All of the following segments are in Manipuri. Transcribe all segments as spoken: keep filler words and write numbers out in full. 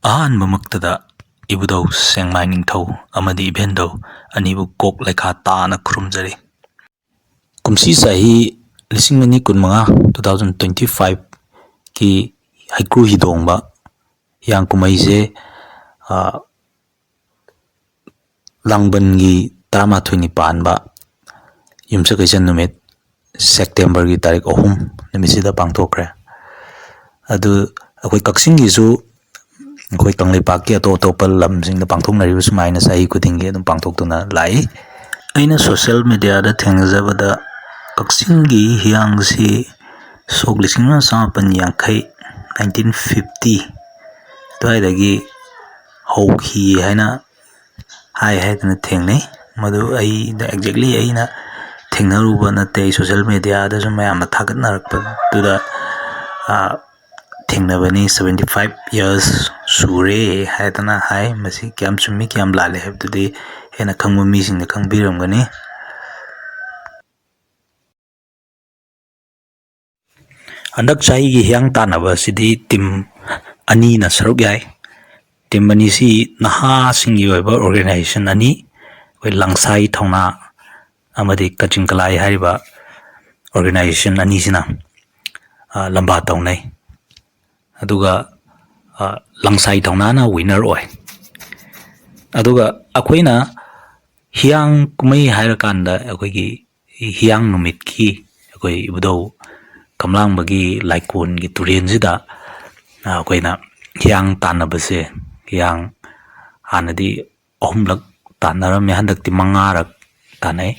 ꯑꯍꯥꯟꯕꯃꯛꯇꯗ ꯏꯕꯨꯙꯧ ꯁꯦꯡꯃꯥꯏ ꯅꯤꯡꯊꯧ ꯑꯃꯗꯤ ꯏꯕꯦꯟꯙꯧ ꯑꯅꯤꯕꯨ ꯀꯣꯛ ꯂꯩꯈꯥ ꯇꯥꯅ ꯈꯨꯔꯨꯝꯖꯔꯤ꯫ ꯀꯨꯝꯁꯤ ꯆꯍꯤ ꯂꯤꯁꯤꯡ ꯑꯅꯤ ꯀꯨꯟꯃꯉꯥ, two thousand twenty five ꯀꯤ ꯍꯩꯀ꯭ꯔꯨ ꯍꯤꯗꯣꯡꯕ ꯍꯤꯌꯥꯡ ꯀꯨꯝꯍꯩꯁꯦ, ꯑ, ꯂꯥꯡꯕꯟꯒꯤ ꯇꯔꯥꯃꯥꯊꯣꯏꯅꯤ ꯄꯥꯟꯕ ꯌꯨꯝꯁꯀꯩꯁ ꯅꯨꯃꯤꯠ, ꯁꯦꯞꯇꯦꯝꯕꯔꯒꯤ ꯇꯥꯔꯤꯛ ꯑꯍꯨꯝ ꯅꯨꯃꯤꯠꯁꯤꯗ ꯄꯥꯡꯊꯣꯛꯈ꯭ꯔꯦ꯫ ꯑꯗꯨ ꯑꯩꯈꯣꯏ ꯀꯛꯆꯤꯡꯒꯤꯁꯨ, ꯑꯩꯈꯣꯏ ꯀꯪꯂꯩꯄꯥꯛꯀꯤ ꯑꯇꯣꯞ ꯑꯇꯣꯞꯄ ꯂꯝꯁꯤꯡꯗ ꯄꯥꯡꯊꯣꯛꯅꯔꯤꯕ ꯁꯨꯃꯥꯏꯅ ꯆꯍꯤ ꯈꯨꯗꯤꯡꯒꯤ ꯑꯗꯨꯝ ꯄꯥꯡꯊꯣꯛꯇꯨꯅ ꯂꯥꯛꯏ꯫ ꯑꯩꯅ ꯁꯣꯁꯦꯜ ꯃꯦꯗꯤꯌꯥꯗ ꯊꯦꯡꯅꯖꯕꯗ, ꯀꯛꯆꯤꯡꯒꯤ ꯍꯤꯌꯥꯡꯁꯤ ꯁꯣꯛ ꯂꯤꯁꯤꯡ ꯑꯃ ꯆꯃꯥꯄꯟ ꯌꯥꯡꯈꯩ, nineteen fifty ꯑꯗꯨꯋꯥꯏꯗꯒꯤ ꯍꯧꯈꯤ ꯍꯥꯏꯅ ꯍꯥꯏ ꯍꯥꯏꯗꯅ ꯊꯦꯡꯅꯩ꯫ ꯃꯗꯨ ꯑꯩꯗ exactly ꯑꯩꯅ ꯊꯦꯡꯅꯔꯨꯕ ꯅꯠꯇꯦ, ꯑꯩ ꯁꯣꯁꯦꯜ ꯃꯦꯗꯤꯌꯥꯗꯁꯨ ꯃꯌꯥꯝꯅ ꯊꯥꯒꯠꯅꯔꯛꯄꯗꯨꯗ, ꯑ, ꯊꯦꯡꯅꯕꯅꯤ꯫ Seventy five years ꯁꯨꯔꯦ ꯍꯥꯏꯗꯅ ꯍꯥꯏ꯫ ꯃꯁꯤ ꯀꯌꯥꯝ ꯆꯨꯝꯃꯤ, ꯀꯌꯥꯝ ꯂꯥꯜꯂꯤ ꯍꯥꯏꯕꯗꯨꯗꯤ ꯍꯦꯟꯅ ꯈꯪꯕ ꯃꯤꯁꯤꯡꯅ ꯈꯪꯕꯤꯔꯝꯒꯅꯤ꯫ ꯍꯟꯗꯛ ꯆꯍꯤꯒꯤ ꯍꯤꯌꯥꯡ ꯇꯥꯟꯅꯕ ꯑꯁꯤꯗꯤ ꯇꯤꯝ ꯑꯅꯤꯅ ꯁꯔꯨꯛ ꯌꯥꯏ꯫ ꯇꯤꯝ ꯑꯅꯤꯁꯤ ꯅꯍꯥꯁꯤꯡꯒꯤ ꯑꯣꯏꯕ ꯑꯣꯔꯒꯅꯥꯏꯖꯦꯁꯟ ꯑꯅꯤ, ꯑꯩꯈꯣꯏ ꯂꯪꯁꯥꯏ ꯊꯧꯅꯥ ꯑꯃꯗꯤ ꯀꯆꯤꯡ ꯀꯂꯥꯏ ꯍꯥꯏꯔꯤꯕ ꯑꯣꯔꯒꯅꯥꯏꯖꯦꯁꯟ ꯑꯅꯤꯁꯤꯅ, ꯑ, ꯂꯝꯕꯥ ꯇꯧꯅꯩ꯫ ꯑꯗꯨꯒ, ꯑ, ꯂꯪꯁꯥꯏ ꯊꯧꯅꯥꯅ ꯋꯤꯟꯅꯔ ꯑꯣꯏ꯫ ꯑꯗꯨꯒ ꯑꯩꯈꯣꯏꯅ ꯍꯤꯌꯥꯡ ꯀꯨꯝꯍꯩ ꯍꯥꯏꯔꯀꯥꯟꯗ ꯑꯩꯈꯣꯏꯒꯤ ꯍꯤꯌꯥꯡ ꯅꯨꯃꯤꯠꯀꯤ ꯑꯩꯈꯣꯏ ꯏꯕꯨꯙꯧ ꯀꯝꯂꯥꯡꯕꯒꯤ ꯂꯥꯏꯀꯣꯟꯒꯤ ꯇꯨꯔꯦꯟꯁꯤꯗ, ꯑ, ꯑꯩꯈꯣꯏꯅ ꯍꯤꯌꯥꯡ ꯇꯥꯟꯅꯕꯁꯦ, ꯍꯤꯌꯥꯡ ꯍꯥꯟꯅꯗꯤ ꯑꯍꯨꯝꯂꯛ ꯇꯥꯟꯅꯔꯝꯃꯦ, ꯍꯟꯗꯛꯇꯤ ꯃꯉꯥꯔꯛ ꯇꯥꯟꯅꯩ꯫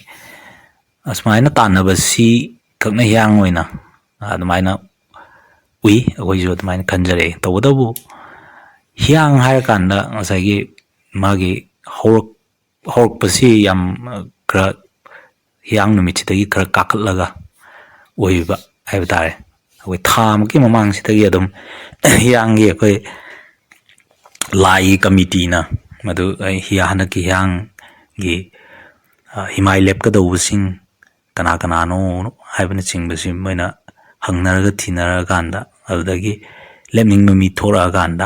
ꯑꯁꯨꯃꯥꯏꯅ ꯇꯥꯟꯅꯕꯁꯤ ꯈꯛꯅ ꯍꯤꯌꯥꯡ ꯑꯣꯏꯅ ꯑꯗꯨꯃꯥꯏꯅ ꯎꯏ, ꯑꯩꯈꯣꯏꯁꯨ ꯑꯗꯨꯃꯥꯏꯅ ꯈꯟꯖꯔꯛꯑꯦ꯫ ꯇꯧꯕꯇꯕꯨ ꯍꯤꯌꯥꯡ ꯍꯥꯏꯔꯀꯥꯟꯗ ꯉꯁꯥꯏꯒꯤ ꯃꯥꯒꯤ ꯍꯧꯔꯛ-, ꯍꯧꯔꯛꯄꯁꯤ ꯌꯥꯝ, ꯑ, ꯈꯔ ꯍꯤꯌꯥꯡ ꯅꯨꯃꯤꯠꯁꯤꯗꯒꯤ ꯈꯔ ꯀꯥꯈꯠꯂꯒ ꯑꯣꯏꯕ ꯍꯥꯏꯕ ꯇꯥꯔꯦ꯫ ꯑꯩꯈꯣꯏ ꯊꯥ ꯃꯨꯛꯀꯤ ꯃꯃꯥꯡꯁꯤꯗꯒꯤ ꯑꯗꯨꯝ ꯍꯤꯌꯥꯡꯒꯤ ꯑꯩꯈꯣꯏ ꯂꯥꯏꯒꯤ ꯀꯃꯤꯇꯤꯅ ꯃꯗꯨ, ꯑꯩ ꯍꯤꯌꯥ-, ꯍꯟꯗꯛꯀꯤ ꯍꯤꯌꯥꯡꯒꯤ, ꯑ, ꯍꯤꯃꯥꯏ ꯂꯦꯞꯀꯗꯧꯕꯁꯤꯡ ꯀꯅꯥ ꯀꯅꯥꯅꯣ ꯍꯥꯏꯕꯅꯆꯤꯡꯕꯁꯤ ꯃꯣꯏꯅ ꯍꯪꯅꯔꯒ ꯊꯤꯅꯔꯀꯥꯟꯗ, ꯑꯗꯨꯗꯒꯤ ꯂꯦꯞꯅꯤꯡꯕ ꯃꯤ ꯊꯣꯛꯂꯛꯑꯀꯥꯟꯗ,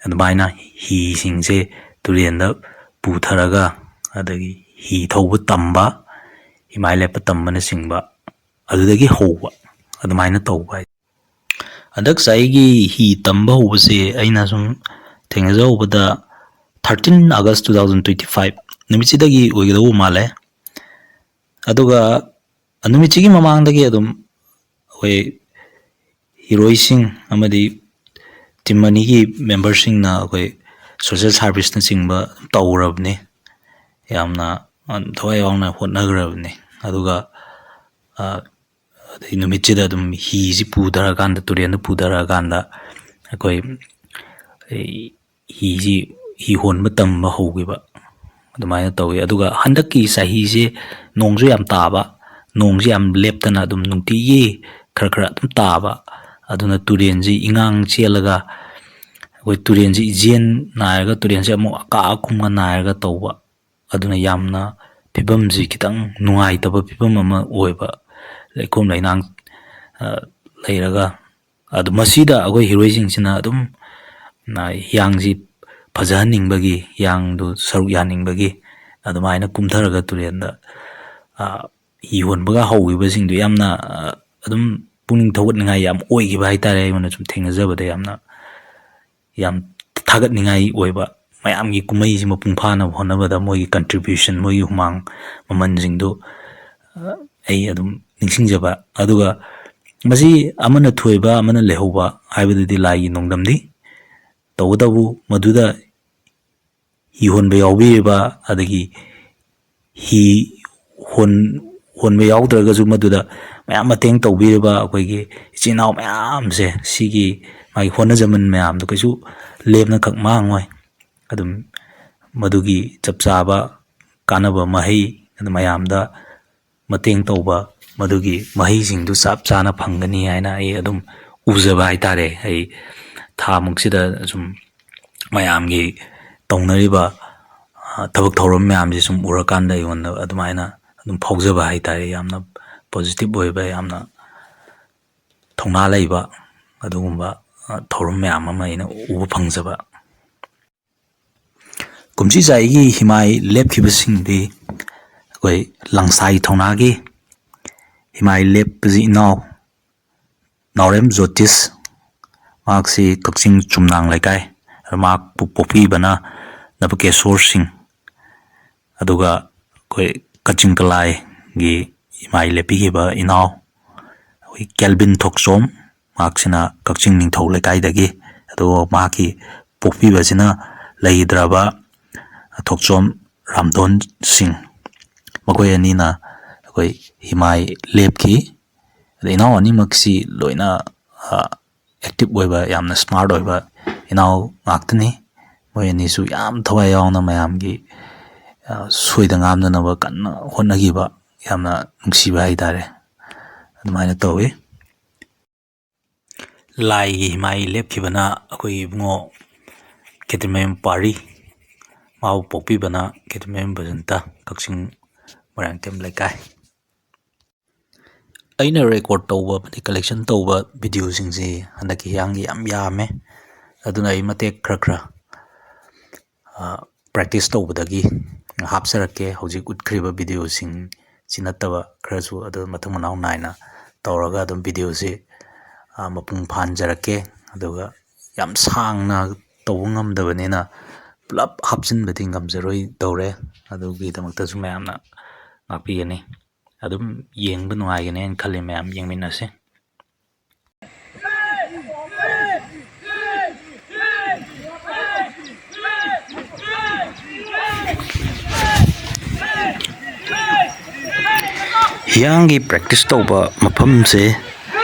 ꯑꯗꯨꯃꯥꯏꯅ ꯍꯤꯁꯤꯡꯁꯦ ꯇꯨꯔꯦꯟꯗ ꯄꯨꯊꯔꯒ, ꯑꯗꯒꯤ ꯍꯤ ꯊꯧꯕ ꯇꯝꯕ, ꯍꯤꯃꯥꯏ ꯂꯦꯞꯄ ꯇꯝꯕꯅꯆꯤꯡꯕ, ꯑꯗꯨꯗꯒꯤ ꯍꯧꯕ, ꯑꯗꯨꯃꯥꯏꯅ ꯇꯧꯕ ꯍꯥꯏ꯫ ꯍꯟꯗꯛ ꯆꯍꯤꯒꯤ ꯍꯤ ꯇꯝꯕ ꯍꯧꯕꯁꯦ ꯑꯩꯅ ꯁꯨꯝ ꯊꯦꯡꯅꯖꯍꯧꯕꯗ thirteen August two thousand twenty five ꯅꯨꯃꯤꯠꯁꯤꯗꯒꯤ ꯑꯣꯏꯒꯗꯧꯕ ꯃꯥꯜꯂꯦ꯫ ꯑꯗꯨꯒ ꯅꯨꯃꯤꯠꯁꯤꯒꯤ ꯃꯃꯥꯡꯗꯒꯤ ꯑꯗꯨꯝ ꯑꯩꯈꯣꯏ ꯍꯤꯔꯣꯏꯁꯤꯡ ꯑꯃꯗꯤ ꯇꯤꯝ ꯑꯅꯤꯒꯤ ꯃꯦꯝꯕꯔꯁꯤꯡꯅ ꯑꯩꯈꯣꯏ ꯁꯣꯁꯦꯜ ꯁꯥꯔꯚꯤꯁꯅꯆꯤꯡꯕ ꯇꯧꯔꯕꯅꯤ꯫ ꯌꯥꯝꯅ ꯊꯋꯥꯏ ꯌꯥꯎꯅ ꯍꯣꯠꯅꯈ꯭ꯔꯕꯅꯤ꯫ ꯑꯗꯨꯒ, ꯑ, ꯑꯗꯩ ꯅꯨꯃꯤꯠꯁꯤꯗ ꯑꯗꯨꯝ ꯍꯤꯁꯤ ꯄꯨꯊꯔꯀꯥꯟꯗ, ꯇꯨꯔꯦꯟꯗ ꯄꯨꯊꯔꯛꯑꯀꯥꯟꯗ ꯑꯩꯈꯣꯏ, ꯑꯩ ꯍꯤꯁꯤ, ꯍꯤ ꯍꯣꯟꯕ ꯇꯝꯕ ꯍꯧꯈꯤꯕ ꯑꯗꯨꯃꯥꯏꯅ ꯇꯧꯋꯤ꯫ ꯑꯗꯨꯒ ꯍꯟꯗꯛꯀꯤ ꯆꯍꯤꯁꯦ ꯅꯣꯡꯁꯨ ꯌꯥꯝ ꯇꯥꯕ, ꯅꯣꯡꯁꯤ ꯌꯥꯝ ꯂꯦꯞꯇꯅ ꯑꯗꯨꯝ ꯅꯨꯡꯇꯤꯒꯤ ꯈꯔ ꯈꯔ ꯑꯗꯨꯝ ꯇꯥꯕ, ꯑꯗꯨꯅ ꯇꯨꯔꯦꯟꯁꯤ ꯏꯉꯥꯡ ꯆꯦꯜꯂꯒ ꯑꯩꯈꯣꯏ ꯇꯨꯔꯦꯟꯁꯤ ꯏꯖꯦꯟ ꯅꯥꯏꯔꯒ, ꯇꯨꯔꯦꯟꯁꯤ ꯑꯃꯨꯛ ꯑꯀꯥ ꯑꯀꯨꯝꯒ ꯅꯥꯏꯔꯒ ꯇꯧꯕ, ꯑꯗꯨꯅ ꯌꯥꯝꯅ ꯐꯤꯕꯝꯁꯤ ꯈꯤꯇꯪ ꯅꯨꯡꯉꯥꯏꯇꯕ ꯐꯤꯕꯝ ꯑꯃ ꯑꯣꯏꯕ, ꯂꯩꯈꯣꯝ ꯂꯩꯅꯥꯡ, ꯑ, ꯂꯩꯔꯒ꯫ ꯑꯗꯨ ꯃꯁꯤꯗ ꯑꯩꯈꯣꯏ ꯍꯤꯔꯣꯏꯁꯤꯡꯁꯤꯅ ꯑꯗꯨꯝ, ꯑ, ꯍꯤꯌꯥꯡꯁꯤ ꯐꯖꯍꯟꯅꯤꯡꯕꯒꯤ, ꯍꯤꯌꯥꯡꯗꯨ ꯁꯔꯨꯛ ꯌꯥꯅꯤꯡꯕꯒꯤ ꯑꯗꯨꯃꯥꯏꯅ ꯀꯨꯝꯊꯔꯒ ꯇꯨꯔꯦꯟꯗ, ꯑ, ꯍꯤ ꯍꯣꯟꯕꯒ ꯍꯧꯈꯤꯕꯁꯤꯡꯗꯨ ꯌꯥꯝꯅ, ꯑ, ꯑꯗꯨꯝ ꯄꯨꯛꯅꯤꯡ ꯊꯧꯒꯠꯅꯤꯡꯉꯥꯏ ꯌꯥꯝ ꯑꯣꯏꯈꯤꯕ ꯍꯥꯏꯇꯥꯔꯦ꯫ ꯑꯩꯉꯣꯟꯗ ꯁꯨꯝ ꯊꯦꯡꯅꯖꯕꯗ ꯌꯥꯝꯅ, ꯌꯥꯝ ꯊꯥꯒꯠꯅꯤꯡꯉꯥꯏ ꯑꯣꯏꯕ, ꯃꯌꯥꯝꯒꯤ ꯀꯨꯝꯍꯩꯁꯤ ꯃꯄꯨꯡ ꯐꯥꯅꯕ ꯍꯣꯠꯅꯕꯗ ꯃꯣꯏꯒꯤ contribution, ꯃꯣꯏꯒꯤ ꯍꯨꯃꯥꯡ ꯃꯃꯜꯁꯤꯡꯗꯨ, ꯑ, ꯑꯩ ꯑꯗꯨꯝ ꯅꯤꯡꯁꯤꯡꯖꯕ꯫ ꯑꯗꯨꯒ ꯃꯁꯤ ꯑꯃꯅ ꯊꯣꯏꯕ ꯑꯃꯅ ꯂꯩꯍꯧꯕ ꯍꯥꯏꯕꯗꯨꯗꯤ ꯂꯥꯏꯒꯤ ꯅꯣꯡꯗꯝꯅꯤ꯫ ꯇꯧꯕꯇꯕꯨ ꯃꯗꯨꯗ ꯍꯤ ꯍꯣꯟꯕ ꯌꯥꯎꯕꯤꯔꯤꯕ, ꯑꯗꯒꯤ ꯍꯤ ꯍꯣꯟ-, ꯍꯣꯟꯕ ꯌꯥꯎꯗ꯭ꯔꯒꯁꯨ ꯃꯗꯨꯗ ꯃꯌꯥꯝ ꯃꯇꯦꯡ ꯇꯧꯕꯤꯔꯤꯕ ꯑꯩꯈꯣꯏꯒꯤ ꯏꯆꯤꯟ ꯏꯅꯥꯎ ꯃꯌꯥꯝꯁꯦ, ꯁꯤꯒꯤ ꯃꯥꯒꯤ ꯍꯣꯠꯅꯖꯃꯟ ꯃꯌꯥꯝꯗꯣ ꯀꯩꯁꯨ ꯂꯦꯝꯅꯈꯛ ꯃꯥꯡꯉꯣꯏ꯫ ꯑꯗꯨꯝ ꯃꯗꯨꯒꯤ ꯆꯞ ꯆꯥꯕ ꯀꯥꯟꯅꯕ ꯃꯍꯩ ꯑꯗꯨ ꯃꯌꯥꯝꯗ ꯃꯇꯦꯡ ꯇꯧꯕ, ꯃꯗꯨꯒꯤ ꯃꯍꯩꯁꯤꯡꯗꯨ ꯆꯞ ꯆꯥꯅ ꯐꯪꯒꯅꯤ ꯍꯥꯏꯅ ꯑꯩ ꯑꯗꯨꯝ ꯎꯖꯕ ꯍꯥꯏꯇꯥꯔꯦ꯫ ꯑꯩ ꯊꯥꯃꯨꯛꯁꯤꯗ ꯁꯨꯝ ꯃꯌꯥꯝꯒꯤ ꯇꯧꯅꯔꯤꯕ, ꯑ, ꯊꯕꯛ ꯊꯧꯔꯝ ꯃꯌꯥꯝꯁꯦ ꯁꯨꯝ ꯎꯔꯀꯥꯟꯗ ꯑꯩꯉꯣꯟꯗ ꯑꯗꯨꯃꯥꯏꯅ ꯑꯗꯨꯝ ꯐꯥꯎꯖꯕ ꯍꯥꯏꯇꯥꯔꯦ꯫ ꯌꯥꯝꯅ positive ꯑꯣꯏꯕ, ꯌꯥꯝꯅ ꯊꯧꯅꯥ ꯂꯩꯕ ꯑꯗꯨꯒꯨꯝꯕ, ꯑ, ꯊꯧꯔꯝ ꯃꯌꯥꯝ ꯑꯃ ꯑꯩꯅ ꯎꯕ ꯐꯪꯖꯕ꯫ ꯀꯨꯝꯁꯤ ꯆꯍꯤꯒꯤ ꯍꯤꯃꯥꯏ ꯂꯦꯞꯈꯤꯕꯁꯤꯡꯗꯤ ꯑꯩꯈꯣꯏ ꯂꯪꯁꯥꯏ ꯊꯧꯅꯥꯒꯤ ꯍꯤꯃꯥꯏ ꯂꯦꯞꯄꯁꯤ ꯏꯅꯥꯎ ꯅꯥꯎꯔꯦꯝ ꯖꯣꯇꯤꯁ, ꯃꯍꯥꯛꯁꯤ ꯀꯛꯆꯤꯡ ꯆꯨꯝꯅꯥꯡ ꯂꯩꯀꯥꯏ, ꯑꯗꯨ ꯃꯍꯥꯛꯄꯨ ꯄꯣꯛꯄꯤꯕꯅ ꯅꯕꯀꯦꯁꯣꯔ ꯁꯤꯡ, ꯑꯗꯨꯒ ꯑꯩꯈꯣꯏ ꯀꯛꯆꯤꯡ ꯀꯂꯥꯏꯒꯤ ꯏꯃꯥꯏ ꯂꯦꯞꯄꯤꯈꯤꯕ ꯏꯅꯥꯎ ꯑꯩꯈꯣꯏ ꯀꯦꯜꯕꯤꯟ ꯊꯣꯛꯆꯣꯝ, ꯃꯍꯥꯛꯁꯤꯅ ꯀꯛꯆꯤꯡ ꯅꯤꯡꯊꯧ ꯂꯩꯀꯥꯏꯗꯒꯤ, ꯑꯗꯨꯒ ꯃꯍꯥꯛꯀꯤ ꯄꯣꯛꯄꯤꯕꯁꯤꯅ ꯂꯩꯈꯤꯗ꯭ꯔꯕ ꯊꯣꯛꯆꯣꯝ ꯔꯥꯝꯙꯣꯟ ꯁꯤꯡ, ꯃꯈꯣꯏ ꯑꯅꯤꯅ ꯑꯩꯈꯣꯏ ꯍꯤꯃꯥꯏ ꯂꯦꯞꯈꯤ꯫ ꯑꯗ ꯏꯅꯥꯎ ꯑꯅꯤꯃꯛꯁꯤ ꯂꯣꯏꯅ, ꯑ, active ꯑꯣꯏꯕ, ꯌꯥꯝꯅ smart ꯑꯣꯏꯕ ꯏꯅꯥꯎ ꯉꯥꯛꯇꯅꯤ꯫ ꯃꯣꯏ ꯑꯅꯤꯁꯨ ꯌꯥꯝ ꯊꯋꯥꯏ ꯌꯥꯎꯅ ꯃꯌꯥꯝꯒꯤ, ꯑ, ꯁꯣꯏꯗ ꯉꯥꯝꯗꯅꯕ ꯀꯟꯅ ꯍꯣꯠꯅꯈꯤꯕ, ꯌꯥꯝꯅ ꯅꯨꯡꯁꯤꯕ ꯍꯥꯏꯇꯥꯔꯦ꯫ ꯑꯗꯨꯃꯥꯏꯅ ꯇꯧꯋꯤ꯫ ꯂꯥꯏꯒꯤ ꯍꯤꯃꯥꯏ ꯂꯦꯞꯈꯤꯕꯅ ꯑꯩꯈꯣꯏꯒꯤ ꯏꯕꯨꯡꯉꯣ ꯈꯦꯇ꯭ꯔꯤꯃꯌꯨꯝ ꯄꯥꯔꯤ, ꯃꯥꯕꯨ ꯄꯣꯛꯄꯤꯕꯅ ꯈꯦꯇ꯭ꯔꯤꯃꯌꯨꯝ ꯕꯁꯟꯇ, ꯀꯛꯆꯤꯡ ꯃꯣꯏꯔꯥꯡꯊꯦꯝ ꯂꯩꯀꯥꯏ꯫ ꯑꯩꯅ record ꯇꯧꯕ ꯑꯃꯗꯤ collection ꯇꯧꯕ videoꯁꯤꯡꯁꯤ ꯍꯟꯗꯛꯀꯤ ꯍꯤꯌꯥꯡꯒꯤ ꯌꯥꯝ ꯌꯥꯝꯃꯦ, ꯑꯗꯨꯅ ꯑꯩ ꯃꯇꯦꯛ ꯈꯔ ꯈꯔ, ꯑ, practice ꯇꯧꯕꯗꯒꯤ ꯍꯥꯞꯆꯔꯛꯀꯦ꯫ ꯍꯧꯖꯤꯛ ꯎꯠꯈ꯭ꯔꯤꯕ videoꯁꯤꯡ ꯁꯤ ꯅꯠꯇꯕ ꯈꯔꯁꯨ ꯑꯗꯨ ꯃꯊꯪ ꯃꯅꯥꯎ ꯅꯥꯏꯅ ꯇꯧꯔꯒ ꯑꯗꯨꯝ videoꯁꯤ, ꯑ, ꯃꯄꯨꯡ ꯐꯥꯍꯟꯖꯔꯛꯀꯦ꯫ ꯑꯗꯨꯒ ꯌꯥꯝ ꯁꯥꯡꯅ ꯇꯧꯕ ꯉꯝꯗꯕꯅꯤꯅ ꯄꯨꯂꯞ ꯍꯥꯞꯆꯤꯟꯕꯗꯤ ꯉꯝꯖꯔꯣꯏꯗꯧꯔꯦ꯫ ꯑꯗꯨꯒꯤꯗꯃꯛꯇꯁꯨ ꯃꯌꯥꯝꯅ ꯉꯥꯛꯄꯤꯒꯅꯤ꯫ ꯑꯗꯨꯝ ꯌꯦꯡꯕ ꯅꯨꯡꯉꯥꯏꯒꯅꯤ ꯍꯥꯏꯅ ꯈꯜꯂꯤ꯫ ꯃꯌꯥꯝ ꯌꯦꯡꯃꯤꯟꯅꯁꯤ꯫ ꯍꯤꯌꯥꯡꯒꯤ practice ꯇꯧꯕ ꯃꯐꯝꯁꯦ,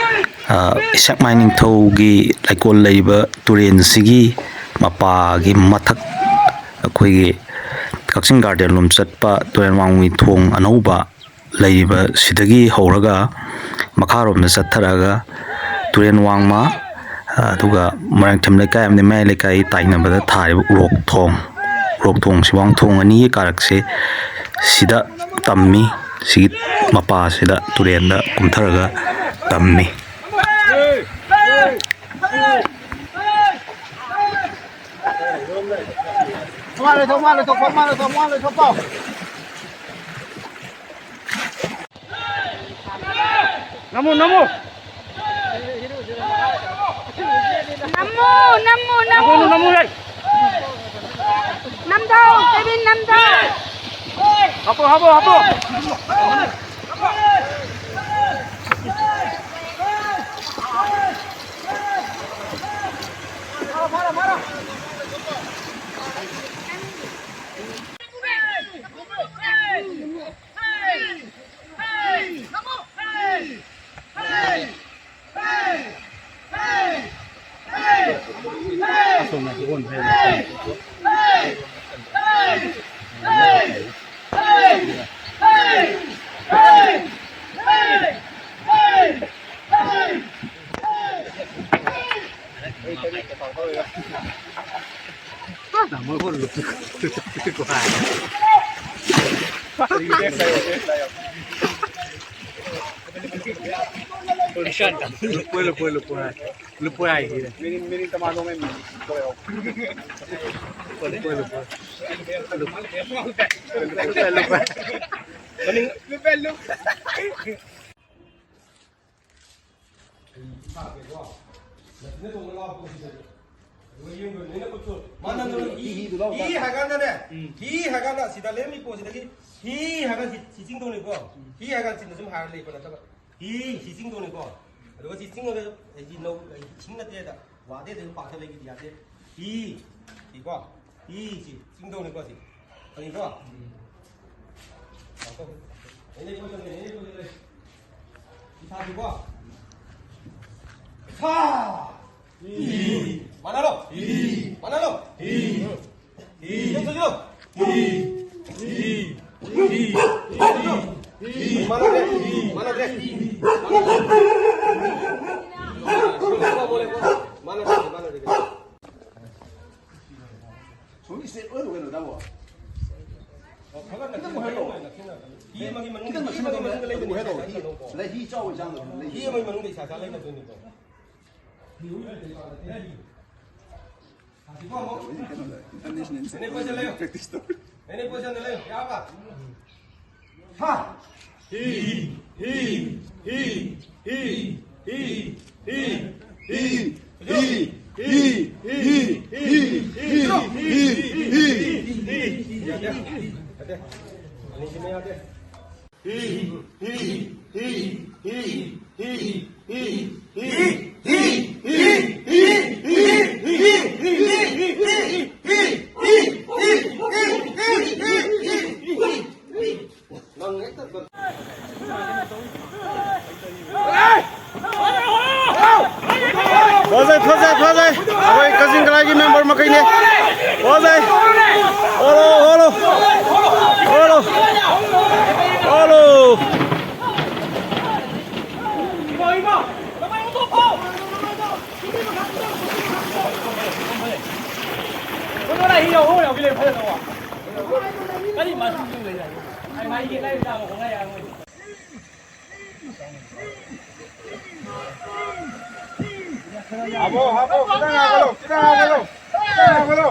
ꯑ, ꯏꯁꯛꯃꯥꯏ ꯅꯤꯡꯊꯧꯒꯤ ꯂꯩꯀꯣꯜ ꯂꯩꯔꯤꯕ ꯇꯨꯔꯦꯟꯁꯤꯒꯤ ꯃꯄꯥꯒꯤ ꯃꯊꯛ, ꯑꯩꯈꯣꯏꯒꯤ ꯀꯛꯆꯤꯡ garden ꯂꯣꯝ ꯆꯠꯄ ꯇꯨꯔꯦꯟ ꯋꯥꯡꯃꯒꯤ ꯊꯣꯡ ꯑꯅꯧꯕ ꯂꯩꯔꯤꯕ ꯁꯤꯗꯒꯤ ꯍꯧꯔꯒ ꯃꯈꯥꯔꯣꯝꯗ ꯆꯠꯊꯔꯛꯑꯒ ꯇꯨꯔꯦꯟ ꯋꯥꯡꯃ, ꯑꯗꯨꯒ ꯃꯣꯏꯔꯥꯡꯊꯦꯝ ꯂꯩꯀꯥꯏ ꯑꯃꯗꯤ ꯃꯌꯥꯏ ꯂꯩꯀꯥꯏ ꯇꯥꯏꯅꯕꯗ ꯊꯥꯔꯤꯕ ꯎꯔꯣꯛ ꯊꯣꯡ, ꯎꯔꯣꯛ ꯊꯣꯡꯁꯤ, ꯋꯥꯡ ꯊꯣꯡ ꯑꯅꯤꯒꯤ ꯀꯥꯔꯛꯁꯦ ꯁꯤꯗ ꯇꯝꯃꯤ꯫ ꯁꯤꯒꯤ ꯃꯄꯥꯁꯤꯗ ꯇꯨꯔꯦꯟꯗ ꯀꯨꯝꯊꯔꯒ ꯇꯝꯃꯤ꯫ ꯃꯥ ꯂꯣꯏꯊꯣꯛ, ꯃꯥ ꯂꯣꯏꯊꯣꯛꯄ, ꯃꯥ ꯂꯣꯏꯊꯣꯛ, ꯃꯥ ꯂꯣꯏꯊꯣꯛꯄ꯫ ꯅꯃꯨ, ꯅꯃꯨ꯫ ꯅꯃꯨ, ꯅꯃꯨ, ꯅꯃꯨ꯫ ꯅꯃꯨ, ꯅꯃꯨ, ꯂꯩ꯫ ꯅꯝꯗꯧ, ꯀꯦꯕꯤꯟ ꯅꯝꯗꯧ꯫ ꯍꯥꯞꯄꯣ, ꯍꯥꯞꯄꯣ, ꯍꯥꯞꯄꯣ꯫ Lupo, lupo, lupo. Lupo ay, gila. Mini, mini tamado ngayon. Lupo, lupo. Lupo, lupo. Lupo, lupo. ꯃꯥꯅ ꯅꯪ ꯍꯤ, ꯍꯤꯗꯨ ꯂꯧ ꯍꯤ ꯇꯥꯔꯦ꯫ ꯍꯥꯏꯀꯥꯟꯗꯅꯦ, ꯎꯝ꯫ ꯍꯤ ꯍꯥꯏꯀꯥꯟꯗ ꯁꯤꯗ ꯂꯩꯔꯝꯃꯤ ꯄꯣꯠꯁꯤꯗꯒꯤ ꯍꯤ ꯍꯥꯏꯀꯥꯟꯗ ꯁꯤ, ꯁꯤ ꯆꯤꯡꯗꯧꯅꯤꯀꯣ꯫ ꯎꯝ꯫ ꯍꯤ ꯍꯥꯏꯀꯥꯟꯗ ꯁꯤꯗ ꯁꯨꯝ ꯍꯥꯏꯔ ꯂꯩꯕ ꯅꯠꯇꯕ꯫ ꯍꯤ, ꯁꯤ ꯆꯤꯡꯗꯧꯅꯤꯀꯣ꯫ ꯑꯗꯨꯒ ꯁꯤ ꯆꯤꯡꯉꯒ ꯑꯩꯁꯤ ꯂꯧ, ꯑꯩ ꯏꯁꯤꯡ ꯅꯠꯇꯦꯗ, ꯋꯥꯗꯦꯗ ꯁꯨꯝ ꯄꯥꯛꯇ ꯂꯩꯈꯤꯗꯤ ꯌꯥꯗꯦ꯫ ꯍꯤ, ꯁꯤꯀꯣ꯫ ꯍꯤ, ꯁꯤ ꯆꯤꯡꯗꯧꯅꯤꯀꯣ ꯁꯤ꯫ ꯈꯪꯉꯤꯀꯣ? ꯎꯝ꯫ ꯑꯩꯅ ꯄꯣꯠ ꯆꯪꯉꯦ, ꯑꯩꯅ ꯄꯣꯠ ꯆꯪꯉꯦ꯫ ꯏꯁꯥꯁꯤꯀꯣ꯫ ꯏꯁꯥ! ꯃꯥꯟꯅꯔꯣ꯫ ꯃꯥꯟꯅꯔꯣ꯫ ꯌꯦꯡꯊꯣꯛꯁꯤꯔꯣ? ꯃꯥꯟꯅꯗ꯭ꯔꯦ꯫ ꯃꯥꯟꯅꯗ꯭ꯔꯦ꯫ ꯃꯥꯟꯅꯗ꯭ꯔꯦ, ꯃꯥꯟꯅꯗ꯭ꯔꯦ꯫ ꯁꯣꯝꯒꯤ ꯁꯦꯠ ꯑꯣꯏꯔꯨ ꯀꯩꯅꯣ, ꯇꯥꯃꯣ? ꯈꯤꯇꯪ ꯃꯨꯛ ꯍꯦꯜꯂꯣ꯫ ꯍꯤ ꯑꯃꯒꯤ ꯃꯅꯨꯡꯗ, ꯈꯤꯇꯪ ꯍꯤ ꯑꯃꯒꯤ ꯃꯅꯨꯡꯗ ꯅꯛꯁꯤꯜꯂꯛꯑꯣ, ꯂꯩꯕ ꯍꯤ, ꯂꯩ, ꯍꯤ ꯑꯃꯒꯤ ꯃꯅꯨꯡꯗ ꯏꯁꯥ ꯏꯁꯥ ꯂꯩꯅꯗꯣꯏꯅꯤꯀꯣ꯫ International practice ꯇꯧꯔꯤ꯫ ꯍꯥ꯫ ꯍꯤ, ꯍꯤ, ꯍꯤ, ꯍꯤ, ꯍꯤ, ꯍꯤ꯫ ꯐꯖꯩ, ꯐꯖꯩ, ꯐꯖꯩ꯫ ꯑꯩꯈꯣꯏ ꯀꯛꯆꯤꯡ ꯀꯂꯥꯒꯤ ꯃꯦꯝꯕꯔ ꯃꯈꯩꯅꯦ꯫ ꯐꯖꯩ꯫ ꯑꯣꯂꯣ, ꯑꯣꯂꯣ꯫ ꯑꯣꯂꯣ꯫ ꯑꯣꯂꯣ꯫ ꯍꯥꯞꯄꯣ, ꯍꯥꯞꯄꯣ, ꯈꯤꯇꯪ ꯍꯥꯞꯀꯠꯂꯣ, ꯈꯤꯇꯪ ꯍꯥꯞꯀꯠꯂꯣ, ꯈꯤꯇꯪ ꯍꯥꯞꯀꯠꯂꯣ꯫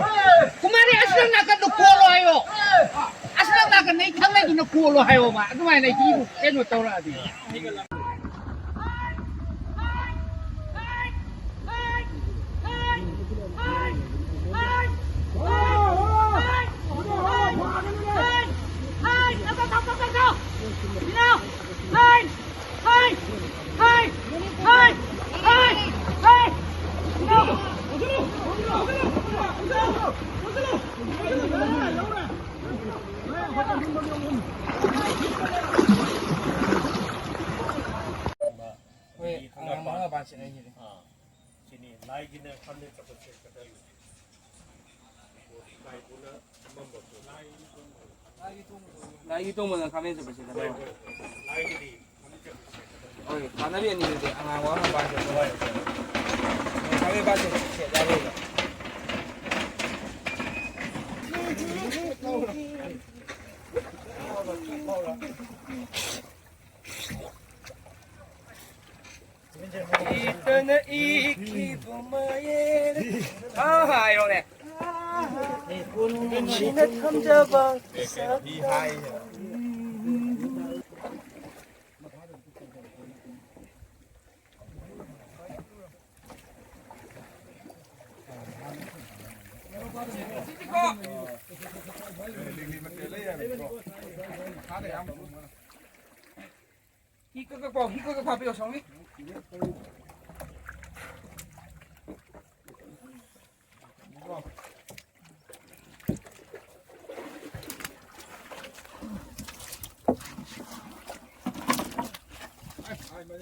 ꯀꯨꯃꯥꯔꯤ, ꯑꯁꯤꯅ ꯅꯥꯀꯟꯗ ꯀꯣꯜꯂꯣ ꯍꯥꯏꯌꯣ꯫ ꯑꯁꯤꯅ ꯅꯥꯀꯟꯗ ꯑꯩ ꯊꯪꯅꯩꯗꯨꯅ ꯀꯣꯜꯂꯣ ꯍꯥꯏꯌꯣꯕ꯫ ꯑꯗꯨꯃꯥꯏꯅ ꯍꯤꯕꯨ ꯀꯩꯅꯣ ꯇꯧꯔꯛꯑꯗꯤ꯫ ꯍꯣꯏ, ꯑꯉꯥꯡ ꯃꯉꯥ ꯄꯥꯟ ꯁꯤꯟꯅꯩꯁꯤꯗꯤ꯫ ꯑꯥ, ꯁꯤꯅꯤ, ꯂꯥꯏꯒꯤꯅ ꯈꯝꯅꯦ ꯆꯠꯄꯁꯦ ꯀꯗꯥꯏ? ꯂꯥꯏꯒꯤ ꯇꯣꯡꯕꯗ ꯈꯥꯃꯦꯟ ꯆꯠꯄꯁꯦ ꯀꯗꯥꯏ? ꯍꯣꯏ, ꯀꯥꯟꯅꯕꯤ ꯑꯅꯤꯗꯨꯗꯤ ꯑꯉꯥꯡꯕ ꯑꯃ ꯄꯥꯟꯁꯦ꯫ ꯍꯣꯏ, ꯈꯥꯃꯦꯟ ꯄꯥꯟꯁꯦ, ꯁꯦꯠ ꯌꯥꯔꯣꯏꯕ꯫ ꯏꯇꯅ ꯏꯈꯤꯕ ꯃꯌꯦꯛ꯫ ꯍꯥꯏꯔꯣꯅꯦ꯫ ꯅꯨꯡꯁꯤꯅ ꯊꯝꯖꯕ ꯁꯛꯇꯝ꯫ ꯍꯤ ꯀꯛ ꯀꯛ ꯄꯥꯎ, ꯍꯤ ꯀꯛ ꯀꯛ ꯄꯥꯎ ꯄꯤꯔꯛꯑꯣ, ꯁꯣꯝꯒꯤ꯫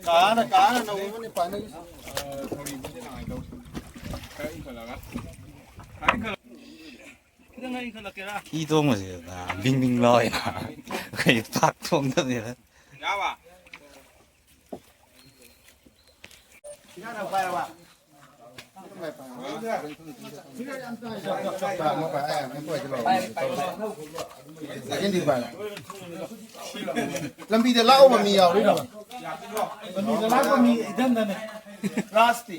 ꯀꯥꯅ, ꯀꯥꯅ ꯅꯧꯕꯅꯤ ꯄꯥꯅꯔꯤꯁꯦ꯫ ꯈꯤꯇꯪ ꯏꯟꯈꯠꯂꯛꯀꯦꯔꯥ? ꯍꯤ ꯇꯣꯡꯕꯁꯦ ꯕꯤꯡ ꯕꯤꯡ ꯂꯥꯎꯋꯦꯅ꯫ ꯑꯩꯈꯣꯏ ꯄꯥꯛ ꯊꯣꯡꯗꯕꯅꯤꯅ꯫ ꯌꯥꯕ? ꯂꯝꯕꯤꯗ ꯂꯥꯛꯎꯕ ꯃꯤ ꯌꯥꯎꯔꯤꯕ? ꯂꯝꯕꯤꯗ ꯂꯥꯛꯄ ꯃꯤ ꯏꯊꯟꯗꯅꯦ꯫ ꯔꯥꯁꯇꯤ?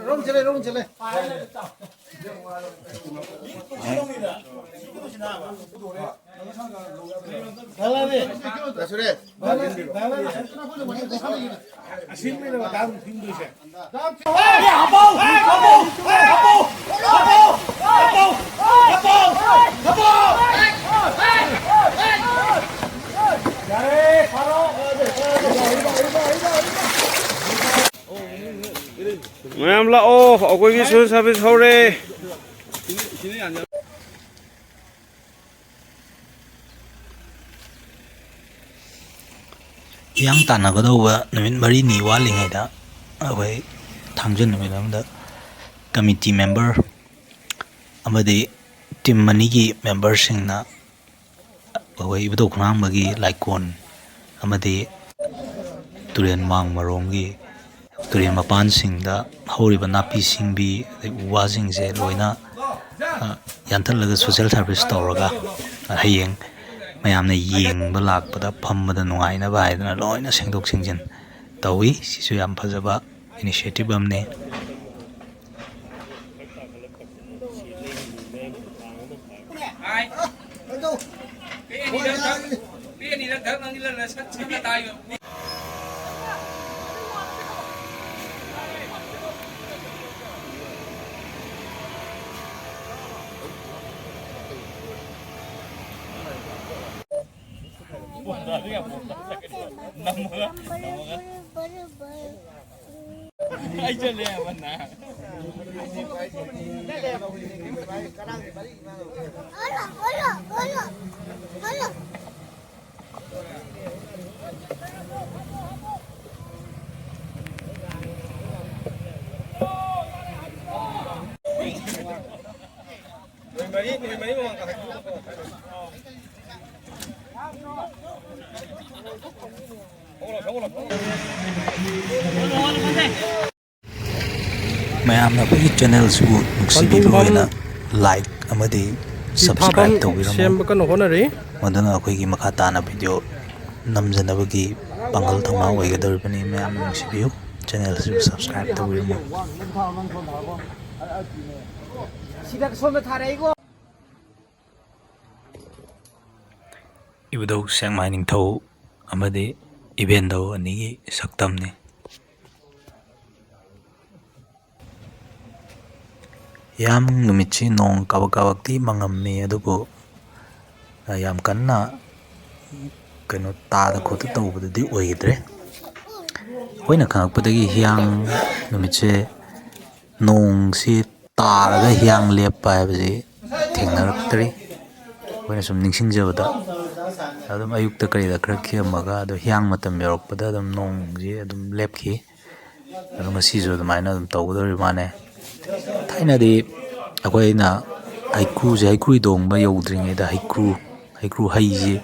ꯔꯣꯝ ꯆꯠꯂꯦ, ꯔꯣꯝ ꯆꯠꯂꯦ꯫ ꯃꯌꯥꯝ ꯂꯥꯛꯑꯣ, ꯑꯩꯈꯣꯏꯒꯤ ꯁꯣꯁꯦꯜ ꯁꯥꯔꯚꯤꯁ ꯍꯧꯔꯦ꯫ ꯏꯔꯥꯡ ꯇꯥꯟꯅꯒꯗꯧꯕ ꯅꯨꯃꯤꯠ ꯃꯔꯤꯅꯤ ꯋꯥꯠꯂꯤꯉꯩꯗ ꯑꯩꯈꯣꯏ ꯊꯥꯡꯖ ꯅꯨꯃꯤꯠ ꯑꯃꯗ ꯀꯃꯤꯇꯤ ꯃꯦꯝꯕꯔ ꯑꯃꯗꯤ ꯇꯤꯝ ꯑꯅꯤꯒꯤ ꯃꯦꯝꯕꯔꯁꯤꯡꯅ ꯑꯩꯈꯣꯏ ꯏꯕꯨꯙꯧ ꯈꯣꯡꯍꯥꯝꯕꯒꯤ ꯂꯥꯏꯀꯣꯟ ꯑꯃꯗꯤ ꯇꯨꯔꯦꯜ ꯃꯥꯡ ꯃꯔꯣꯝꯒꯤ ꯇꯨꯔꯦꯜ ꯃꯄꯥꯟꯁꯤꯡꯗ ꯍꯧꯔꯤꯕ ꯅꯥꯄꯤ ꯁꯤꯡꯕꯤ, ꯑꯗꯩ ꯎ ꯋꯥꯁꯤꯡꯁꯦ ꯂꯣꯏꯅ, ꯑ, ꯌꯥꯟꯊꯠꯂꯒ ꯁꯣꯁꯦꯜ ꯁꯥꯔꯚꯤꯁ ꯇꯧꯔꯒ, ꯑ, ꯍꯌꯦꯡ ꯃꯌꯥꯝꯅ ꯌꯦꯡꯕ ꯂꯥꯛꯄꯗ ꯐꯝꯕꯗ ꯅꯨꯡꯉꯥꯏꯅꯕ ꯍꯥꯏꯗꯅ ꯂꯣꯏꯅ ꯁꯦꯡꯗꯣꯛ ꯁꯦꯡꯖꯤꯟ ꯇꯧꯏ꯫ ꯁꯤꯁꯨ ꯌꯥꯝ ꯐꯖꯕ initiative ꯑꯃꯅꯤ꯫ ꯃꯌꯥꯝꯅ ꯑꯩꯈꯣꯏꯒꯤ ꯆꯦꯅꯦꯜꯁꯤꯕꯨ ꯅꯨꯡꯁꯤꯕꯤꯕ ꯑꯣꯏꯅ like ꯑꯃꯗꯤ subscribe ꯇꯧꯕꯤꯔꯝꯃꯨ꯫ ꯁꯦꯝꯕ ꯀꯟꯅ ꯍꯣꯠꯅꯔꯤ꯫ ꯃꯗꯨꯅ ꯑꯩꯈꯣꯏꯒꯤ ꯃꯈꯥ ꯇꯥꯅ video ꯅꯝꯖꯅꯕꯒꯤ ꯄꯥꯡꯒꯜ ꯊꯧꯅꯥ ꯑꯣꯏꯒꯗꯧꯔꯤꯕꯅꯤ꯫ ꯃꯌꯥꯝꯅ ꯅꯨꯡꯁꯤꯕꯤꯌꯨ, ꯆꯦꯅꯦꯜꯁꯤꯕꯨ subscribe ꯇꯧꯕꯤꯔꯝꯃꯨ꯫ ꯁꯤꯗ ꯁꯣꯝꯗ ꯊꯥꯔꯛꯏꯀꯣ꯫ ꯏꯕꯨꯙꯧ ꯁꯦꯛꯃꯥꯏ ꯅꯤꯡꯊꯧ ꯑꯃꯗꯤ ꯏꯕꯦꯟꯙꯧ ꯑꯅꯤꯒꯤ ꯁꯛꯇꯝꯅꯤ꯫ ꯍꯤꯌꯥꯡ ꯅꯨꯃꯤꯠꯁꯤ ꯅꯣꯡ ꯀꯥꯕꯛ ꯀꯥꯕꯛꯇꯤ ꯃꯪꯉꯝꯃꯤ, ꯑꯗꯨꯕꯨ, ꯑ, ꯌꯥꯝ ꯀꯟꯅ ꯀꯩꯅꯣ ꯇꯥꯗ ꯈꯣꯠꯇ ꯇꯧꯕꯗꯨꯗꯤ ꯑꯣꯏꯈꯤꯗ꯭ꯔꯦ꯫ ꯑꯩꯈꯣꯏꯅ ꯈꯪꯉꯛꯄꯗꯒꯤ ꯍꯤꯌꯥꯡ ꯅꯨꯃꯤꯠꯁꯦ ꯅꯣꯡꯁꯤ ꯇꯥꯔꯒ ꯍꯤꯌꯥꯡ ꯂꯦꯞꯄ ꯍꯥꯏꯕꯁꯤ ꯊꯦꯡꯅꯔꯛꯇ꯭ꯔꯤ꯫ ꯑꯩꯈꯣꯏꯅ ꯁꯨꯝ ꯅꯤꯡꯁꯤꯡꯖꯕꯗ ꯑꯗꯨꯝ ꯑꯌꯨꯛꯇ ꯀꯔꯤꯗ ꯈꯔ ꯈꯤꯛꯑꯝꯃꯒ, ꯑꯗꯣ ꯍꯤꯌꯥꯡ ꯃꯇꯝ ꯌꯧꯔꯛꯄꯗ ꯑꯗꯨꯝ ꯅꯣꯡꯁꯤ ꯑꯗꯨꯝ ꯂꯦꯞꯈꯤ꯫ ꯑꯗꯣ ꯉꯁꯤꯁꯨ ꯑꯗꯨꯃꯥꯏꯅ ꯑꯗꯨꯝ ꯇꯧꯒꯗꯧꯔꯤꯕ ꯃꯥꯜꯂꯦ꯫ ꯊꯥꯏꯅꯗꯤ ꯑꯩꯈꯣꯏꯅ ꯍꯩꯀ꯭ꯔꯨꯁꯦ, ꯍꯩꯀ꯭ꯔꯨ ꯍꯤꯗꯣꯡꯕ ꯌꯧꯗ꯭ꯔꯤꯉꯩꯗ ꯍꯩꯀ꯭ꯔꯨ, ꯍꯩꯀ꯭ꯔꯨ ꯍꯩꯁꯤ